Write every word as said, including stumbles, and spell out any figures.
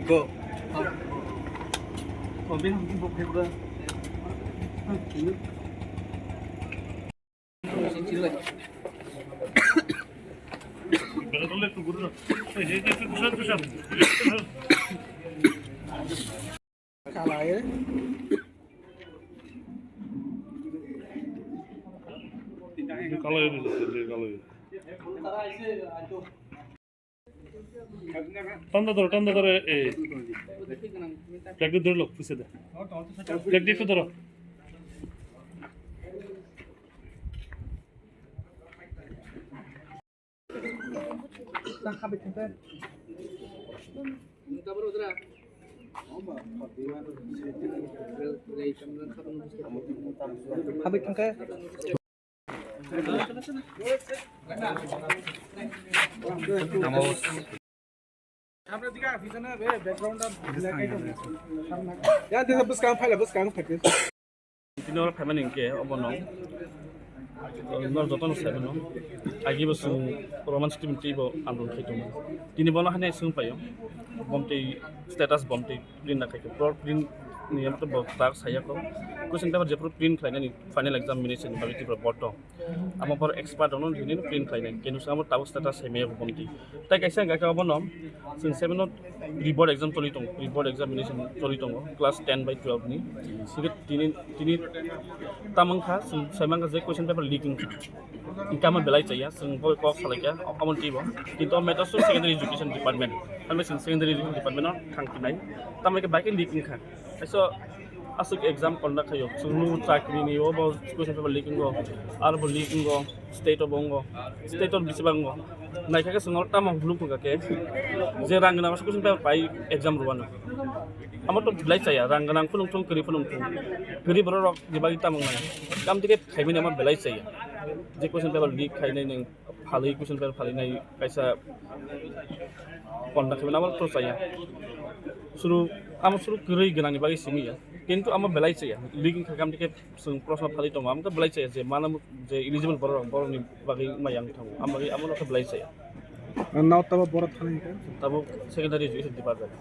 Go. Tanda doro, tanda doro, eh. Practice doro, lok, puse da. Practice doro. Habit thangkhe. Ya, dia bwskang phaila, bwskang phaikhe. Tini oro phaimani hinkhe obono, uh, nor jotono saimano. Agi bo chwng Roman script twibo andolon khai tongo. Tini bono haino swng paio. Bomtwi status bomtwi print na khaikhe. Pro print ni amto bo tak saya ko. Question paper jephru print khlainani final examination bagwi Tripura board tong. Amo bor expert ono hini print khlainai. Kenu sa amo tabuk status saimaya bomtwi. Tai kaisa hingka khe obono chwng seven o pre-board exam choli tongo, pre-board examination choli tongo class ten bai twelve ni. Sigi tini, tini tamang kha, chwng saimang kha je question paper leak wngkha. Wngkha ma belai chaya, chwng bo kok salai kha, omo twi bo. Kintu o matter so secondary education department. Hamle chwng secondary education department o thang phinai. Tamo khe bai khe leak wngkha. Aiso aswk exam conduct khaio, chwngno chakri ni obo question paper leak wngo, aro bo leak wngo, state o bo wngo, state o bisi bang wngo. Naikha khe chwng oro tamo phunuk phunukha khe je rang gwnang aswk question paper pai exam rwano. Amo to belai chaya, rang gwnang phunuk thung, kwrwi phunuk thung. Kwrwi borok rok ni bagwi tamo wngnai. Kam tike khaimani amo belai chaya. Je question paper leak khainai nwng phalwi question paper phalwi nai kaisa conduct khaimani amo to chaya. Suru, amo suru kwrwi gwnangni bagwi simi ya. Kintu amo belai chaya. Leak wngkha kam tike chwng proshno phalwi tongo. Amo khe belai chaya je mano je eligible borok rok borokni bagwi wngma yang thango. Amo bagwi amo no khe belai chaya. Nao tabo borok thani khe? Tabo secondary education department.